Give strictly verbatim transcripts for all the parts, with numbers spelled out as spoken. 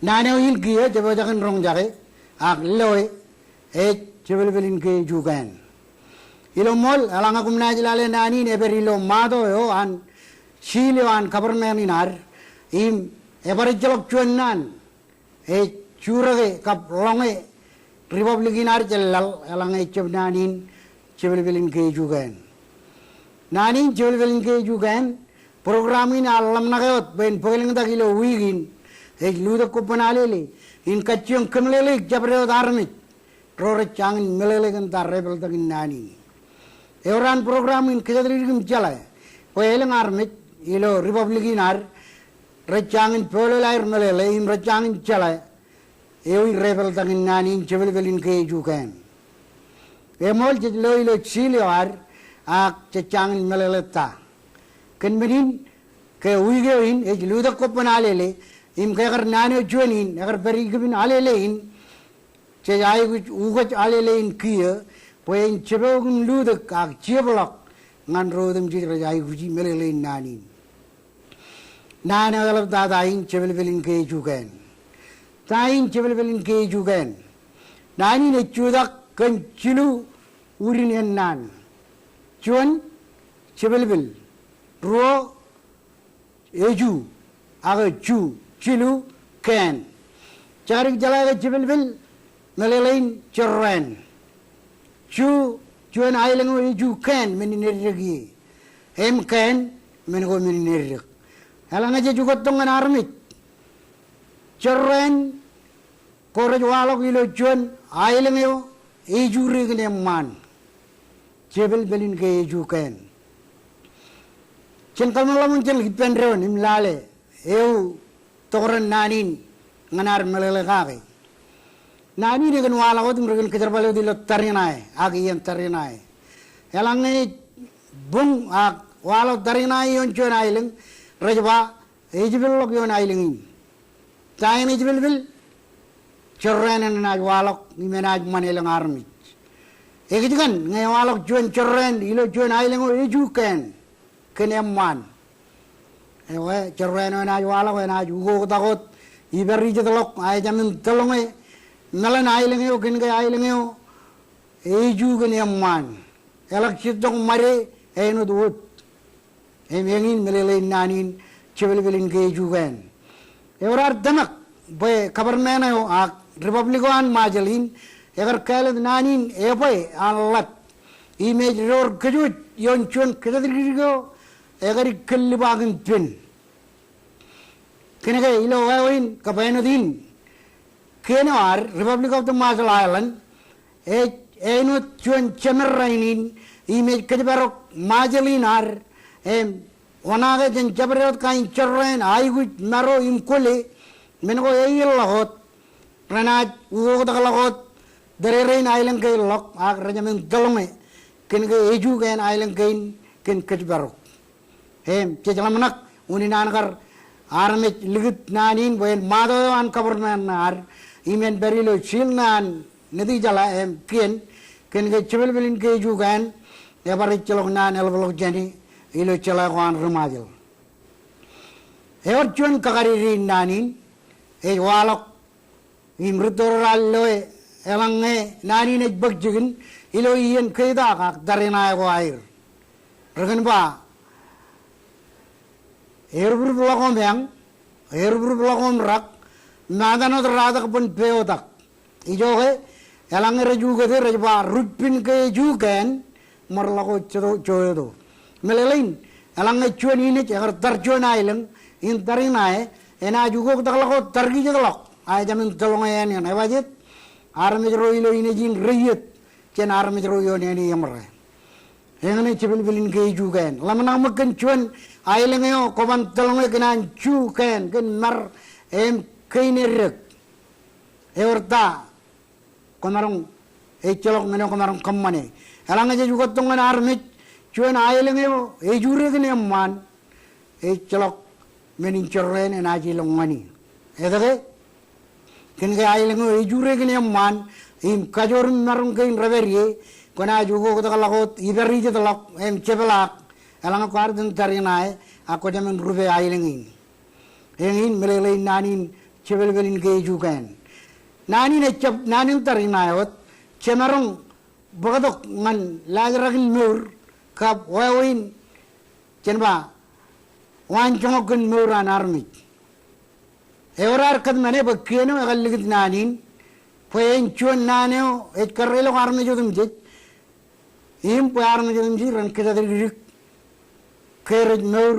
Naan eo in kiiō, jepojak in roñjake, ak loe, ej jepelpel in ke Jukan. Ilo ṃool, eḷaññe koṃ naaj lale naan in ej pād ilo ṃato eo an, sil eo an government in ad, im ebar ejjeḷọk juon naan ej jurōke kab ḷọñe republic in ad jān laḷ, eḷaññe ejab naan in jepelpel in ke Jukan. Naan in jepelpel in ke Jukan, program in ear ḷōmṇake wōt bwe en bōklōñtak ilo wiik in, ej lutōk kobban alele in kajjioñ kōmeḷeḷeik jabdewōt armej ro rej jañin meḷeḷe kōn ta rej pāltak in naan in. Ewōr an program in kōjatdikdik im jeḷā bwe elōñ armej ilo republic in ad rej jañin pālōl aer meḷeḷe im rej jañin jeḷā ewi rej pāltak in naan in jepelpel in ke Jukan. Eṃool, jej lo ilo sil eo ad, ak jej jañin meḷeḷe ta. Kōn men in, ke wiik eo in ej lutōk kobban alele, im ke ekar naan eo juon in ekar pād ikōpin alele in, jej aikuj ukōt alele in kiiō bwe en jepọk im lutōk ak jepḷọk ñan ro otemjej rej aikuji meḷeḷein naan in. Naan eo eḷaptata in jepelpel in ke Jukan. Ta in jepelpel in ke Jukan? Naan in ej jutak kōn jilu wūdin ennaan. Juon, jepelpel. Ruo, eju, ak ju. Jilu, keen. Jekdik jeḷā ke jepelpel, meḷeḷein jorrāān. Ju, juon aelōñ eo eju keen men in eddek ie. Im keen men ko men in eddek. Eḷaññe jej ukōttok ñan armej, jorrāān ko rej waḷọk ilo juon aelōñ eo ejure kōn eṃṃaan. Jepelpel in ke eju keen? Jen kōmeḷeḷe ṃōn jen ippān doon im lale eu tokdān naan in ñan ad meḷeḷe kake. Naan in ekōn waḷọk wōt im rekōn kōjerbale wōt ilo tariṇae ak iien tariṇae. Eḷaññe ej buñ ak waḷọk tariṇae ioon juon aelōñ, rej ba, ejepelḷọk ioon aelōñ in. Ta eṇ ejepelpel? Jorrāān eṇ enaaj waḷọk im enaaj ṃan elōñ armej. Ekōjkan ñe ewaḷọk juon jorrāān ilo juon aelōñ eo eju keen kōn eṃṃaan? Ewe, jorrāān eo enaaj waḷọk enaaj ukoktak wōt ippād ijetḷọk ae ejāmin tōḷñe meḷan aelōñ eo kōn ke aelōñ eo eju kōn eṃṃaan. Eḷak jittok ṃade āinwōt wōt. Im eñin meḷeḷein naan in jepelpel in ke eju keen. Ewōr ad tōmak bwe government eo ak republic eo an Ṃajeḷ in ekar kāālōt naan in ebwe an ḷap im ej door kōjwōj ioon juon kōjatdikdik eo ekadik kōllib ak im pen. Kōnke ilo wāween kab āinwōt in, kien eo ad, Republic of the Marshall Island, ej āinwōt juon jemed rainin im ej kōjparok Ṃajeḷ in ad im oṇaake jān jabdewōt kain jorrāān aikuj, maro im kwōle, men ko eilḷọk wōt, renaaj ukoktakḷọk wōt tōrerein aelōñ kein ḷọk ak rejāmin tōḷñe kōnke eju keen aelōñ kein kōn kōjparok. Im jej ḷōmṇak unin an kar armej likūt naan in bwe en ṃato eo an government ṇe ad im en pād ilo sil ṇe an Nitijeḷā im kien, kōnke jepelpel in ke eju keen ebar ejjeḷọk naan eḷapḷọk jāne ilo jeḷā ko an ri-Ṃajeḷ. Ewōr juon kakadede in naan in ej waḷọk im rūtto ro raar loe eḷaññe naan in ej bōk jikin ilo iien keitaak ak tariṇae ko aer. Rekōn ba, erūprūp ḷọk omeañ, erūprūp ḷọk omrak, matan wōt ratak bōn peotak. Ijoke, eḷaññe rej ukōte rej ba rujpin ke eju keen, ṃōrḷọk eo joto, joto. Meḷeḷein, eḷaññe juon inej ekar tar juon aelōñ in tariṇae, enaaj ukoktakḷọk wōt tarkijetḷọk ae ejāmin tōḷñe āne eṇ. Ebajeet? Armej ro ilo inej in reiiet jān armej ro ioon āne eṃōrā. Eñṇe jepelpel in ke eju keen. Ḷōmṇak ṃōk kōn juon aelōñ eo kwōban tōḷñe kōn an ju keen, kōn mar im kein eddek. Ewōr ta kwōmaroñ, ejjeḷọk men eo kwōmaroñ kōṃṃane? Eḷaññe jej ukōttok ñan armej, juon aelōñ eo ejure kōn eṃṃaan, ejjeḷọk men in jorrāān enaaj ilọk ñan e. Etke? Kōnke aelōñ eo ejure kōn eṃṃaan, im kajoor im maroñ kein rej pād ie, kwōnaaj ukoktakḷọk wōt, ippād ijetḷọk im jepḷaak eḷaññe kwaar itōn tariṇae ak kwō jāmin rupe aelōñ in. Eñin meḷeḷein naan in jepelpel in ke ejukāān. Naan in ejjab naan in tariṇae wōt, jemaroñ bōktok ñan laajrak in mour kab wāween jān ba waanjoñak kōn mour an armej. Ewōr ad kōtmāne bwe kien eo ekar likūt naan in bwe en juon naan eo ej karreilọk armej otemjej im bwe armej otemjej ren kōjatdikdik ke rej mour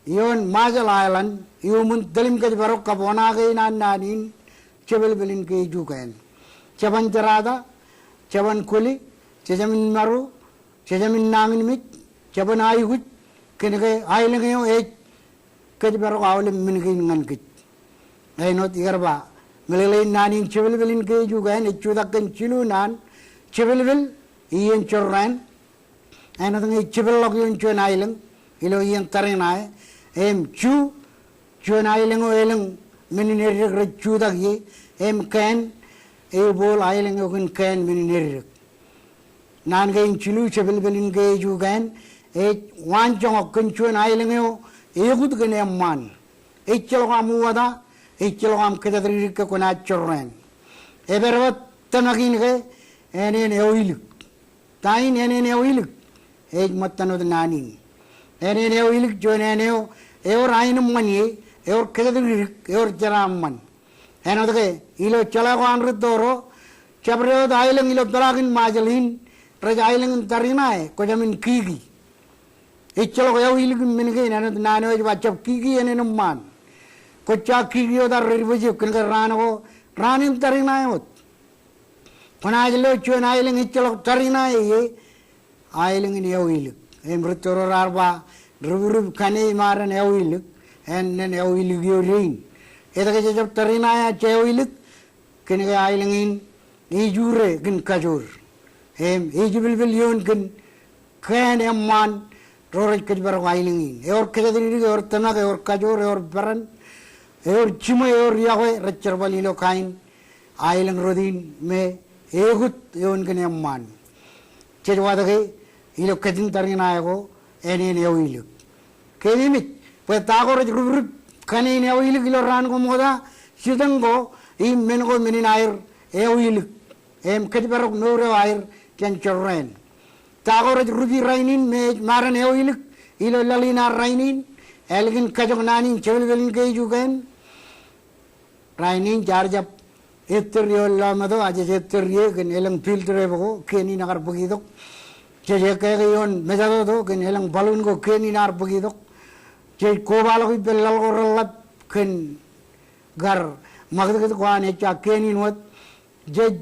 ioon Marshall Island iuṃwin tōl im kōjparok kab oṇaake in an naan in jepelpel in ke ejukāān. Jeban jerata, jeban kwōle, jejemin maro, jejemin nañinmej, jeban aikuj, kōnke aelōñ eo ej kōjparok aolep men kein ñan kōj. Āinwōt ikar ba, meḷeḷein naan in jepelpel in ke ejukāān ej jutak kōn jilu naan, jepelpel, iien jorrāān, āinwōt ñe ej jepeḷḷọk ioon juon aelōñ ilo iien tariṇae, im ju, juon aelōñ eo elōñ men in eddek rej jutak ie, im kāān, ebooḷ aelōñ eo kōn kāān men in eddek. Naan kein jilu, jepelpel in ke ejukāān, ej waanjoñak kōn juon aelōñ eo ekut kōn eṃṃaan. Ejjeḷọk aṃ uwata, ejjeḷọk aṃ kōjatdikdik ke kwōnaaj jorrāān. Epād wōt tōmak in ke āneen eoilik. Ta in āneen eoilik? Ej ṃōttan wōt naan in. Āneen eoilik juon āne eo ewōr aenōṃṃan ie, ewōr kōjatdikdik, ewōr jeraaṃṃan. Āinwōt ke ilo jeḷā ko an rūtto ro, jabdewōt aelōñ ilo peḷaakin Marshall in rej aelōñ in tariṇae, kwō jāmin kiki. Ejjeḷọk eoilik im men kein, āinwōt naan eo ej ba jab kiki āneen eṃṃaan. Kwōj ja kiki wōt ad ri-Dibōj eok kōnke raan ko raan in tariṇae wōt. Kwōnaaj lo juon aelōñ ejjeḷọk tariṇae ie, aelōñ in eoilik. Im rūtto ro raar ba, rubrub kane im aō eoilik, āinwōt eoilik eo dein. Etke jejab tariṇae ak jeoilik? Kōnke aelōñ in ejure kōn kajoor. Im ejepelpel ioon kōn kāān eṃṃaan ro rej kōjparok aelōñ in. Ewōr kōjatdikdik, ewōr tōmak, ewōr kajoor, ewōr peran, ewōr jiṃwe, ewōr iọkwe rej jerbal ilo kain aelōñ rot in me ekut eoon kōn eṃṃaan. Jej watōke ilo kajin tariṇae ko āneen eoilik. Keememej bwe ta ko rej rubrub kane in eoilik ilo raan ko ṃokta, jitōñ ko im men ko men in aer eoilik im kōjparok mour eo aer jān jorrāān. Ta ko rej rupi rainin me ej ṃaran eoilik ilo laḷ in ad rainin, ālikin kajok naan in jepelpel in ke ejukāān? Rainin jaar jab ettōr ioon lọmeto, ak jej ettōr ie kōn elōñ field trip ko, kien in ekar bōk itok. Jej ekkāke ioon mejatoto kōn elōñ balloon ko, kien in ear bōk itok. Jej kobaḷọk ippān laḷ ko reḷḷap kōn kar ṃakūtkūt ko an ejja kien in wōt. Jej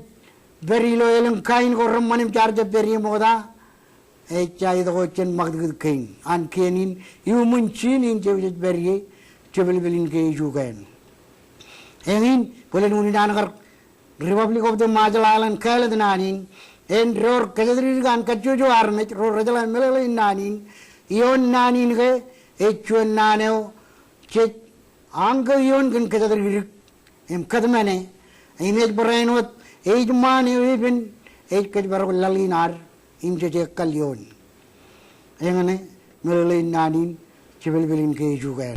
pād ilo elōñ kain ko reṃṃan im jaar jab pād ie ṃokta. Ejja itok wōt jān ṃakūtkūt kein an kien in iuṃwin jiin in jej pād ie, jepelpel in ke ejukāān. Eñin bōlen unin an kar Republic of the Marshall Island kāālōt naan in, en door kōjatdikdik an kajjojo armej ro rejeḷā meḷeḷein naan in, ioon naan in ke ej juon naan eo jej añkō ioon kōn kōjatdikdik im kōtmāne, im ej barāinwōt ejṃaan eo epen ej kōjparok laḷ in ad im jej ekkal ioon. Eñṇe meḷeḷein naan in jepelpel in ke ejukāān.